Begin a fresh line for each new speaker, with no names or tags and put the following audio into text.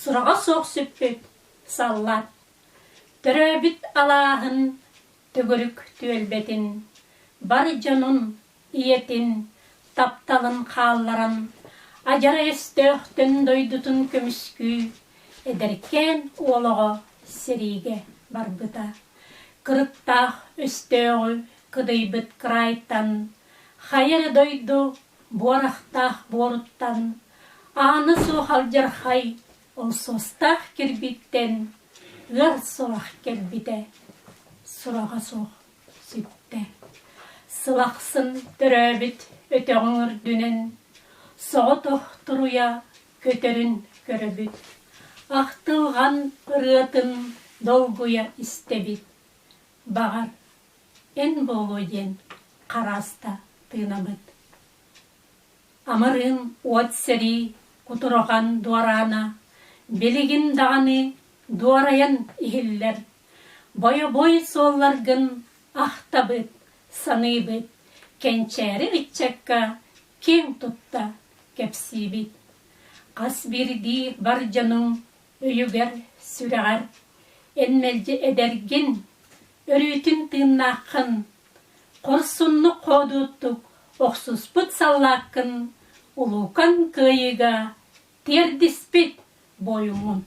Сураҕа суох сүппүт саллаат Төрөөбүт алааһын төгүрүк түөлбэтин, бар дьонун, ийэтин тапталын хаалларан, адьарай өстөөхтөн дойдутун көмүскүү эдэркээн уол оҕо сэриигэ барбыта. Кырыктаах өстөөҕү кыдыйбыт кыраайтан, хайа эрэ дойду буорахтаах буоруттан, аана суох алдьархай Ол суостаах кирбиттэн ыар сурах кэлбитэ, сураҕа суох сүттэ. Сыл ахсын төрөөбүт өтөҕүҥ үрдүнэн соҕотох туруйа көтөрүн көрөбүт, ахтылҕан ырыатын долгуйа истэбит. Баҕар, эн буолуо диэн харааста тыынабыт. Амырыын уот сэрии кутурҕан дуораана билигин даҕаны дуорайан иһиллэр. Бойобуой суолларгын ахтабыт, саныыбыт, кэнчээри ыччакка киэҥ тутта кэпсиибит. Хас биирдии бар дьонуҥ өйүгэр, сүрэҕэр эн мэлдьи эдэргин, өрүүтүн тыыннааххын Хорсуннук хоодуоттук охсуспут саллааккын улуукан кыайыыга тиэрдиспит буойуҥҥун.